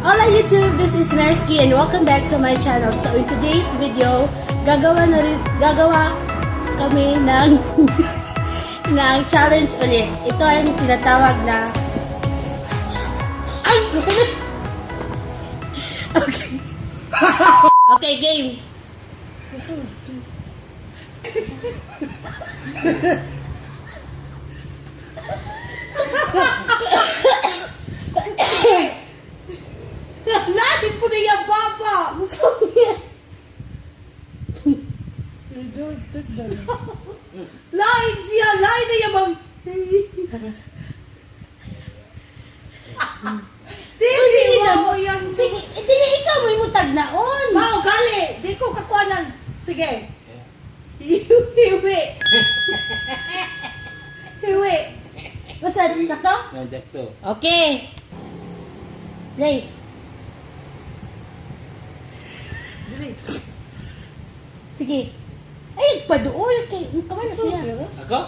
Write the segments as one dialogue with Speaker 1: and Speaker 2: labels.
Speaker 1: Hola, YouTube! This is Mersky and welcome back to my channel. So in today's video, gagawa na rin, gagawa kami ng challenge ulit. Ito ang tinatawag na Smile Challenge. Ay! Okay. Okay, game.
Speaker 2: Lain po niya, baba! Lain siya, lain na iya, ma'am. Dili
Speaker 1: Sige na.
Speaker 2: mo yang.
Speaker 1: Sige, eh, dili ikaw may mutag naon.
Speaker 2: Mao, gali! Di ko kakuanan. Sige. Hiwi. Hiwi.
Speaker 1: What's that? Sakto?
Speaker 3: No, Jack to.
Speaker 1: Okay. Play.
Speaker 2: Dili.
Speaker 1: Sige. Ay, paduol kay kaman na siya.
Speaker 3: Ako?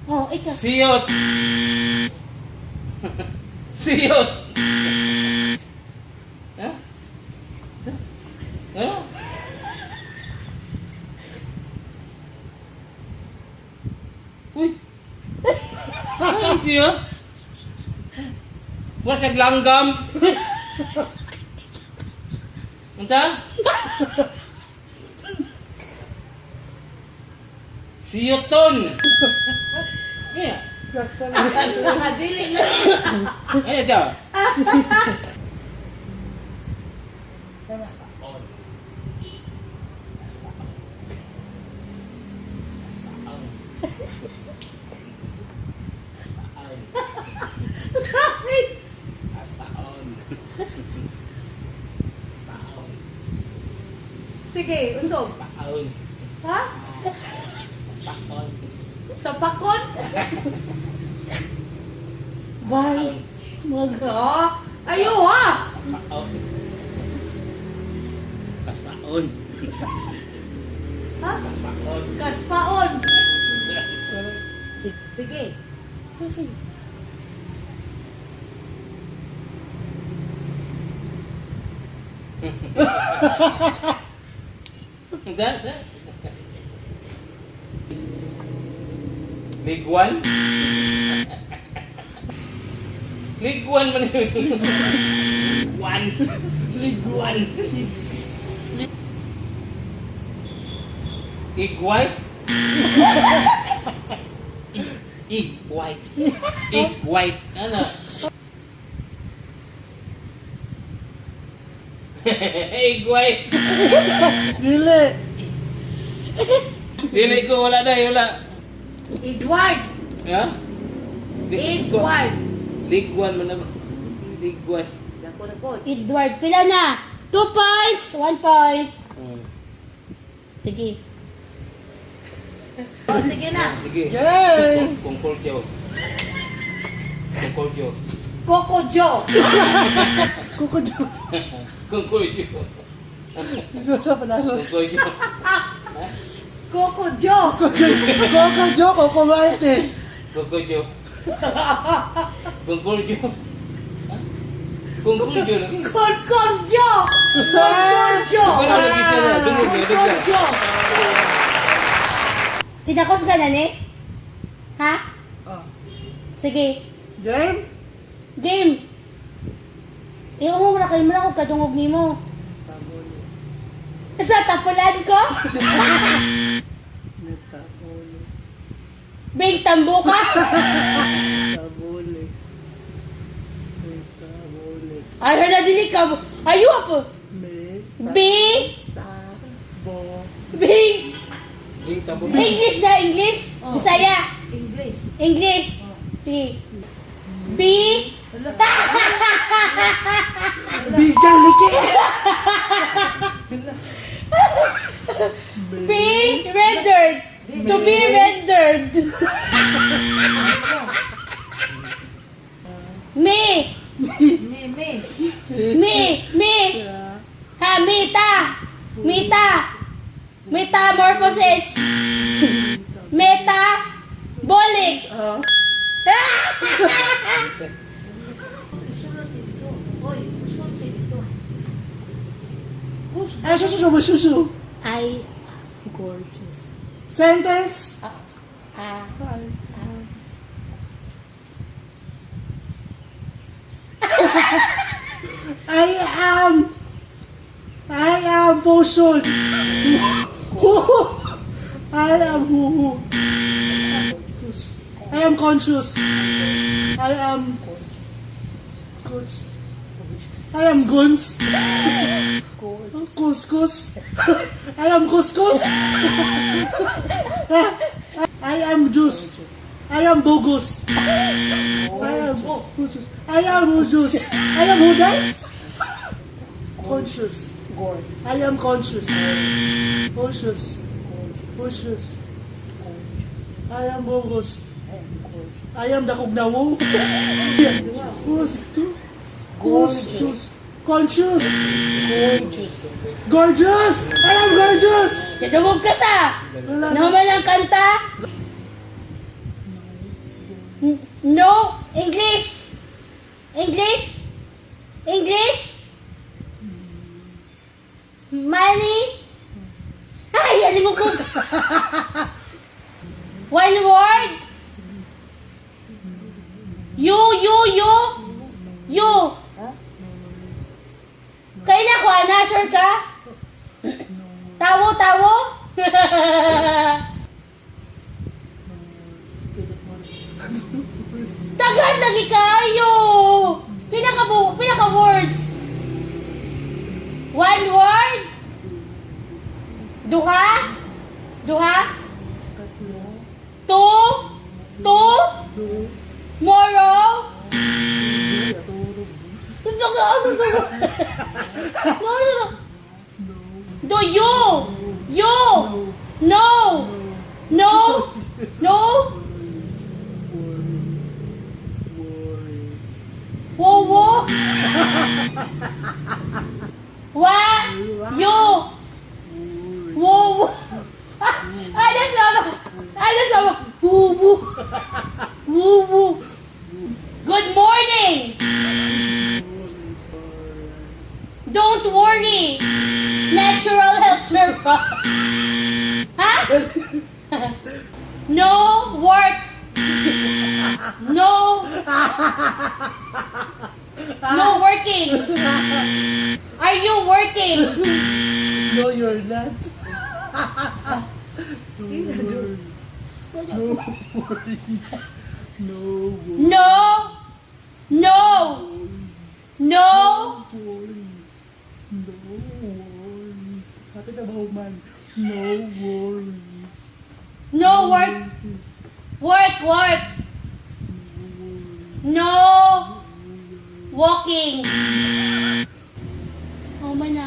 Speaker 1: Oh, ikaw.
Speaker 3: Siyot! Siyot! Ha? Ha? Uy! Ano siya? Wala siya langgam! Unsa? Siyoton! Yeah.
Speaker 2: Dili na.
Speaker 3: Ayan siya.
Speaker 2: Sige, usog. Ha? Sa pakon?
Speaker 1: Bye. Mag
Speaker 2: Oo. Ayo ha! Ha? Kaspaon. Sige.
Speaker 1: Sige.
Speaker 3: Ligwan? Ligwan man yun. Ligwan. Ligwan. Igway? Igway. Igway. Ano? Igway.
Speaker 4: Dili.
Speaker 3: Dili ko wala na, wala.
Speaker 2: Edward.
Speaker 3: Ha?
Speaker 2: Edward.
Speaker 3: Ligwan man ako. Ligwan.
Speaker 2: Dako na po.
Speaker 1: Edward, pila na? 2 points, 1 point. Sige.
Speaker 2: Oh, sige na.
Speaker 3: Sige.
Speaker 4: Yay!
Speaker 3: Concordio. Concordio.
Speaker 2: Coco Joe.
Speaker 4: Kuko Jo.
Speaker 3: Concordio.
Speaker 4: Wala pa na.
Speaker 3: Concordio.
Speaker 2: Coco Joe.
Speaker 4: Coco Jo, Coco Martin.
Speaker 3: Concordio. Concordio. Concordio lagi.
Speaker 2: Concon Joe. Concon Joe.
Speaker 3: Wala lagi siya na. Dungog niya, dungog
Speaker 2: Concon
Speaker 3: siya.
Speaker 2: Joe.
Speaker 1: Tinakos ka na ni? Ha?
Speaker 4: Oh.
Speaker 1: Sige.
Speaker 4: Game?
Speaker 1: Game. Eh, mo na kayo mo na kung kadungog nimo.
Speaker 4: Tabolo.
Speaker 1: Sa tapulan ko?
Speaker 4: Metabolo.
Speaker 1: Big tambuka?
Speaker 4: Tabole. Metabole.
Speaker 1: Ay, hala, dili ka. Ayo po.
Speaker 4: Me.
Speaker 1: B.
Speaker 4: Tabo.
Speaker 1: B.
Speaker 3: Ling tabo.
Speaker 1: English na, English.
Speaker 2: Oh.
Speaker 1: Bisaya.
Speaker 2: English.
Speaker 1: English. Sige. B.
Speaker 4: Bigang liki.
Speaker 1: Be rendered. To be rendered. Me.
Speaker 2: Me, me.
Speaker 1: Me. Me. Ha, mita. Mita. Metamorphosis. Metabolic.
Speaker 4: Ah.
Speaker 2: Isulti dito. Hoy, isulti dito.
Speaker 4: shu shu shu shu shu.
Speaker 1: I gorgeous.
Speaker 4: Sentence.
Speaker 1: Ah,
Speaker 4: I am potion. I am who. I am conscious. I am goods. I am guns. Couscous. I am couscous. I am juice. I am bogus. I am juice. I am juice. I am Judas. Conscious. I am conscious. Conscious. Conscious. I am bogus. I am the kugnawo. Gusto. Gorgeous. Conscious.
Speaker 1: Gorgeous.
Speaker 4: Gorgeous! I am gorgeous!
Speaker 1: Nadungog ka sa!
Speaker 4: Wala na.
Speaker 1: Naman ang kanta? No! English! English? English? Money? Ay, alam ko. One word? You, you, you? You. Kailan ko, ana? Sure ka? Tawo, tawo? Daghan lagi kayo. Pinaka pinaka words. One word? Duha? Duha? Two? Two? Tomorrow? No. Do you? You? No. No. No. Wo wo. Wa. You. Wo wo. Ano sama? Ano sama? Wo wo. Wo wo. Good morning. Don't worry. Natural health care. Ha? No work. No. No working. Are you working?
Speaker 4: No, you're not. No worries. No worries. No worries.
Speaker 1: No. No. No.
Speaker 4: Worries. No worries. Happy na ba, man? No worries.
Speaker 1: No work. Work, work. No. Walking. Oh, man na.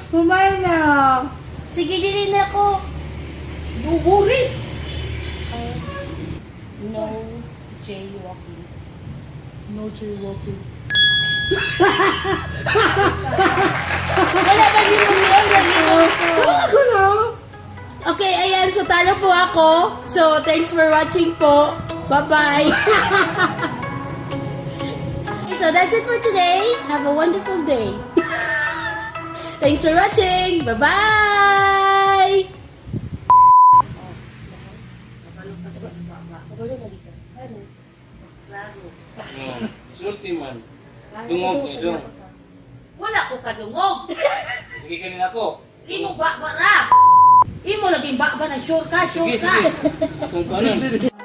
Speaker 4: Kumain na!
Speaker 1: Sige, dili na ako.
Speaker 2: No worries.
Speaker 1: No jaywalking.
Speaker 4: No jaywalking.
Speaker 1: Wala ba yung mo lagi mo? So,
Speaker 4: Ako na!
Speaker 1: okay, ayan. So, talo po ako. So, thanks for watching po. Bye-bye. So, that's it for today. Have a wonderful day. Thanks for watching. Bye-bye!
Speaker 3: Oh, sulti man. Dungog eh, dong.
Speaker 2: Wala ko kadungog.
Speaker 3: Sige kanina ako.
Speaker 2: Imo ba ba ra? Imo lagi ba ba ng sure ka, sure
Speaker 3: Sige,
Speaker 2: ka.
Speaker 3: sige. Kung kanon.